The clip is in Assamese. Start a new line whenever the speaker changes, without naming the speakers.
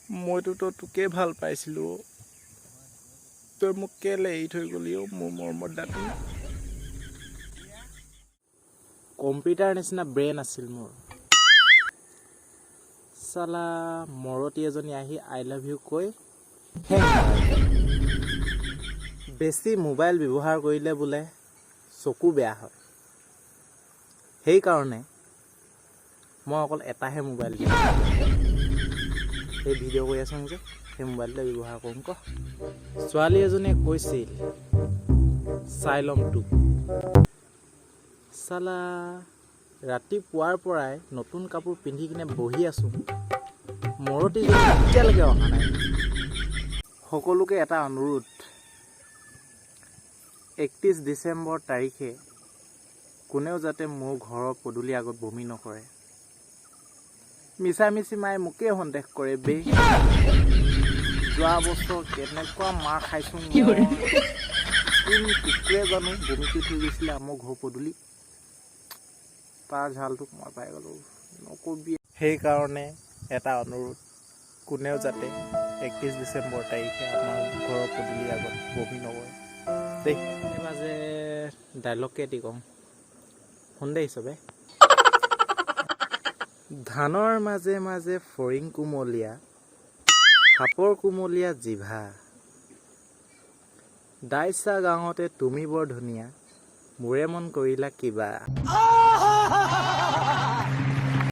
মইতো তোকে ভাল পাইছিলোঁ অ'। তই মোক কেলে এৰি থৈ গ'লি অ' মোৰ মৰমৰ দাঁতি? কম্পিউটাৰ নিচিনা ব্ৰেইন আছিল মোৰ। চালা মৰতী এজনী আহি "I love you" কৈ শেষ মৰাই দিলে। বেছি মোবাইল ব্যৱহাৰ কৰিলে বোলে চকু বেয়া হয়। সেইকাৰণে মই অকল এটাহে মোবাইল দিওঁ। সেই ভিডিঅ' কৰি আছোঁ যে, সেই মোবাইলটোৱে ব্যৱহাৰ কৰোঁ। ক, ছোৱালী এজনীয়ে কৈছিল, "চাই ল'ম তোক।" চালা ৰাতিপুৱাৰ পৰাই নতুন কাপোৰ পিন্ধি কিনে বহি আছোঁ, মৰতীজনী এতিয়ালৈকে অহা নাই। সকলোকে এটা অনুৰোধ, 31 ডিচেম্বৰ তাৰিখে কোনেও যাতে মোৰ ঘৰৰ পদূলি আগত বমি নকৰে। মিছামিছি মায়ে মোকেই সন্দেহ কৰে বে। যোৱা বছৰ কেনেকুৱা মাৰ খাইছোঁ মই। কোন কুকুৰে জানো বমি কৰি থৈ গৈছিলে আমাৰ ঘৰ পদূলি। তাৰ ঝালটোক মই পাই গ'লোঁ, নকবি। সেইকাৰণে এটা অনুৰোধ, কোনেও যাতে 31 ডিচেম্বৰ তাৰিখে আমাৰ ঘৰৰ পদূলিৰ আগত বমি নকৰে দেই। মাজে ডাইলগ কেইটি কওঁ, শুন দেই চবে। ধানৰ মাজে মাজে ফৰিং কুমলীয়া, সাপৰ কুমলীয়া জিভা। দাইচা গাঁৱতে তুমি বৰ ধুনীয়া, মোৰে মন কৰিলা কিবা।